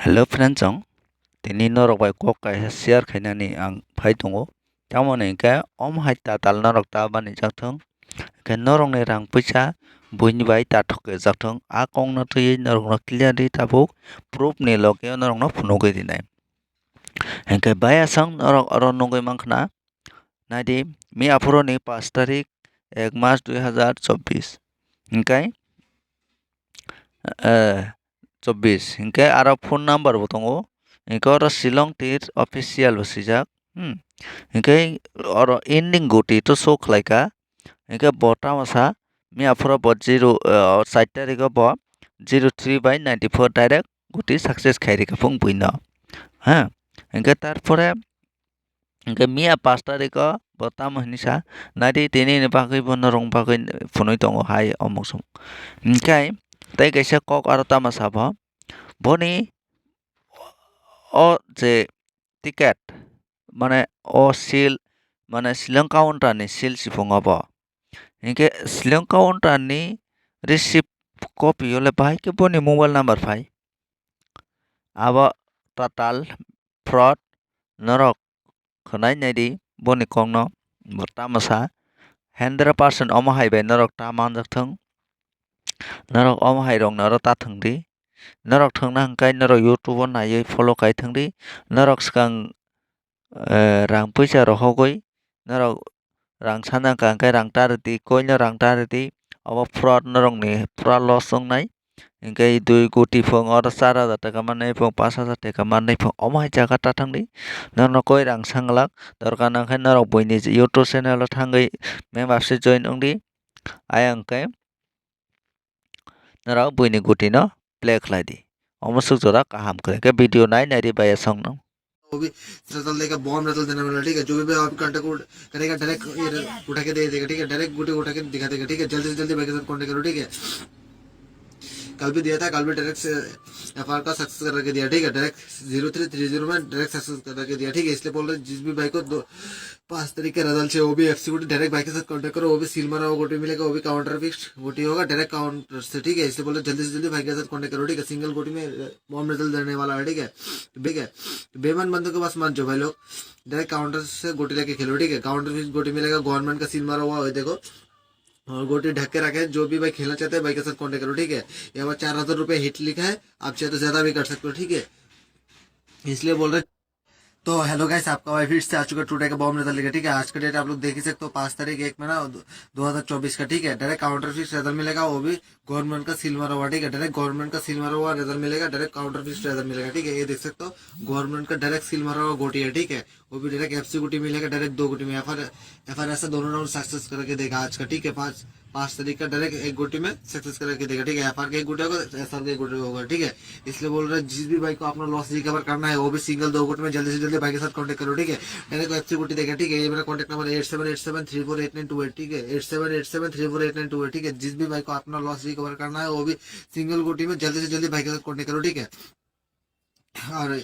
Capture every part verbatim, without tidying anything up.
Hello friends, chwng tini norok bai kok kaisa share khainani ang phai tongo. Tamoni hinkhe omo hai tatal norok ta banijak thung. Hinkhe norokni rang puisa buini bai ta thok rijak thung. A kokno twiwi norokno clearly tabuk proof ni loge norokno phunugwi rinai. Hinkhe bayasang norok oro nugwi mankha, naidi, mi aphuruni pash tarik ek mas dui hazar chobbish. Hinkhe, eh, chobbish. Hinkhe aro phone number bo tongo. Hinkhe oro Shillong Tir official bo swijak. Hmm. Hinkhe oro ending guti to show khlaikha. Hinkhe bo tamo sa, mi aphuru bo zero, eh, char tarikh o bo zero three by ninety four direct guti success khai rikha phung buino. Ha. Hinkhe tarpore Hinkhe miya pash tarikh o bo tamo hinwi sa, naidi tini ni bagwi bo norok bagwi phunui tongo hai omuk somuk. Hinkhe tei kaisa kok aro tamo sabo, boni o je ticket, mane o seal, mane Shillong counter ni seal sipung obo. Hinkhe Shillong counter ni receipt copy o le bahai khe boni mobile number phai. Abo tatal fraud norok khwnai naidi boni kokno bo tamo sa hundred percent omo hai bai norok ta manjak thung. Norok omo hai rokno oro ta thwng di. Norok thwngna hwnkhe norok YouTube o naiwi follow khai thwng di. Norok swkang eh, rang puisa rohogwi norok rang sana wngkha, hwnkhe rang ta rwdi, koino rang ta rwdi. Obo fraud norokni pura loss wngnai. Hinkhe dui koti phung oro char hajar taka mannai phung, panch hajar taka mannai phung, omo hai jaga ta thangdi. Norokno koi rang sanglak dorkar nangkhe norok buini YouTube channel o thangwi membership join wngdi. Ayang khe norok buini gutino play khlai di. Omo swk jora kaham kwrwi khe video nai nai di baya songno. वो भी रिजल्ट लेकर bomb result देने वाला है, ठीक है। जो भी भाई आप कांटेक्ट करेगा, डायरेक्ट ये उठा के दे देगा, ठीक है। डायरेक्ट गुटी उठा के दिखा देगा, ठीक है। जल्दी से जल्दी भाई के साथ कॉन्टेक्ट करो, ठीक है। कल भी दिया था, कल भी डायरेक्ट से एफआईआर का सक्सेस करके दिया, ठीक है। Direct zero three three zero में डायरेक्ट सक्सेस करके दिया, ठीक है। इसलिए बोल रहे हैं, जिस भी भाई को दो पाँच तारीख का रिजल्ट है, वो भी एफसी गुटी, डायरेक्ट भाई के साथ कॉन्टेक्ट करो, वो भी सील मारा हुआ गुटी मिलेगा, वो भी काउंटर फिक्स गुटी होगा, डायरेक्ट काउंटर से, ठीक है। इसलिए बोल रहे हैं, जल्दी से जल्दी भाई के साथ कॉन्टेक्ट करो, ठीक है। सिंगल गुटी में बॉम्ब रिजल्ट देने वाला है, ठीक है। ठीक है, तो बेईमान बंदों के पास मत जाओ भाई लोग, डायरेक्ट काउंटर से गोटी लेके खेलो, ठीक है। काउंटर फिक्स गोटी मिलेगा, गवर्नमेंट का सील मारा हुआ है, देखो, और गोटी ढक के रखे। जो भी भाई खेलना चाहते हैं, भाई के साथ कॉन्टेक्ट करो, ठीक है। यहाँ पर चार हजार रुपये हिट लिखा है, आप चाहे तो ज्यादा भी कर सकते हो, ठीक है। इसलिए बोल रहे। तो हेलो गाइस, आपका भाई फिर से आ चुका टुडे का बॉम्ब रिजल्ट लेके, ठीक है। आज का डेट आप लोग देख ही सकते हो, पाँच तारीख एक महीना दो हज़ार चौबीस का, ठीक है। डायरेक्ट काउंटर फिक्स रिजल्ट मिलेगा, वो भी गवर्नमेंट का सील मारा हुआ, ठीक है। डायरेक्ट गवर्नमेंट का सील मारा हुआ रिजल्ट मिलेगा, डायरेक्ट काउंटर फिक्स रिजल्ट मिलेगा, ठीक है। ये देख सकते हो, गवर्नमेंट का डायरेक्ट सील मारा हुआ गोटी है, ठीक है। वो भी डायरेक्ट एफसी गुटी मिलेगा, डायरेक्ट दो गुटी में एफआर एफआरएस दोनों राउंड सक्सेस करके देगा आज का, ठीक है। पाँच पाँच तारीख का डायरेक्ट एक गुटी में सक्सेस करके देगा, ठीक है। एफआर का एक गुटी होगा, एसआर का एक गुटी होगा, ठीक है। इसलिए बोल रहे हैं, जिस भी भाई को अपना लॉस रिकवर करना है, वो भी सिंगल दो गुट में जल्दी से जल्दी भाई के साथ कॉन्टेक्ट करो, ठीक है। डायरेक्ट एफसी गुटी देगा, ठीक है। ये मेरा contact number eight seven eight seven three four eight nine two eight, ठीक है। Eight seven eight seven three four eight nine two eight, ठीक है। जिस भी भाई को अपना लॉस रिकवर करना है, वो भी सिंगल गुटी में जल्दी से जल्दी भाई के साथ कॉन्टेक्ट करो, ठीक है। और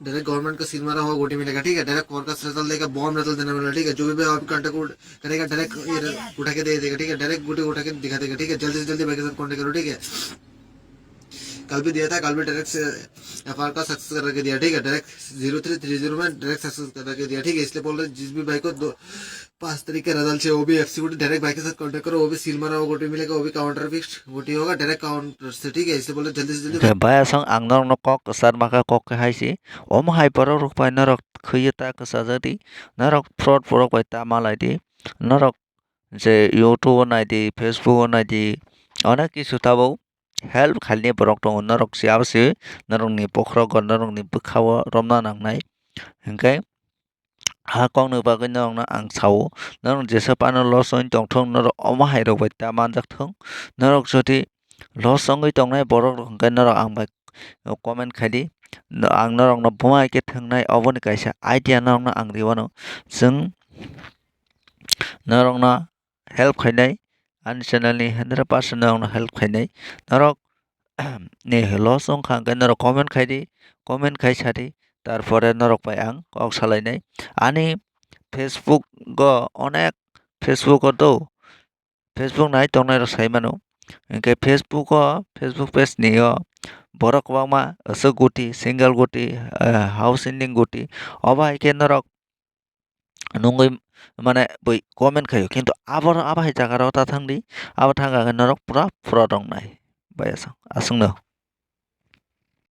डायरेक्ट गवर्नमेंट का सील मारा हुआ गोटी मिलेगा, ठीक है। डायरेक्ट कॉर्कस रिजल्ट देगा, बॉम्ब रिजल्ट देने वाला, ठीक है। जो भी भाई आप कांटेक्ट करेगा, डायरेक्ट ये उठा के दे देगा, ठीक है। डायरेक्ट गोटी उठा के दिखा देगा, ठीक है। जल्दी से जल्दी भाई के साथ कॉन्टेक्ट करो, ठीक है। कल भी दिया था, कल भी डायरेक्ट से एफआईआर का सक्सेस करके दिया, ठीक है। Direct zero three three zero में डायरेक्ट सक्सेस करके दिया, ठीक है। इसलिए बोल रहे हैं, जिस भी भाई को दो पाँच तारीख का रिजल्ट है, वो भी एफसी गुटी, डायरेक्ट भाई के साथ कॉन्टेक्ट करो, वो भी सील मारा हुआ गोटी मिलेगा, वो भी काउंटर फिक्स गोटी होगा, डायरेक्ट काउंटर से, ठीक है। इसलिए बोल रहे हैं, जल्दी से जल्दी। Hwnkhe baya song ang norokno kok kwchar makha, kok khe hai se, omo hai borok rok bai norok khwiwi ta kwchajak di, norok fraud borok bai ta malai di, norok je YouTube o nai di, Facebook o nai di, onek kisu tabuk help khainai borok tongo, norok se abo se norokni bokhorogo, norokni bwkhao romna nangnai. Hinkhe ha kokni bagwi norokno ang sao, norok jesa phano loss wngwi tongthung, norok omo hai rok bai ta manjak thung, norok jodi loss wngwi tongnai borok rok hinkhe norok ang bai comment khai di, no-, ang norokno buma hai khe thwngnai oboni kaisa idea norokno ang rwmano, chwng norokno help khainai, ani channel ni hundred percent norokno help khainai. Norok ni loss wngkha hwnkhe norok comment khai di, comment khai sa di, tarpore norok bai ang kok salainai. Ani Facebook o onek, Facebook o do, Facebook nai tongnai rok sai mano. Hinkhe Facebook o, Facebook page ni o borok kwbangma aswk guti, single guti, eh, house ending guti, obo hai khe norok nungwi mane bui comment khaio, kintu abo, abo hai jaga rok ta thangdi, abo thangkha khe norok pura fraud wngnai. Bai aswk, aswkno.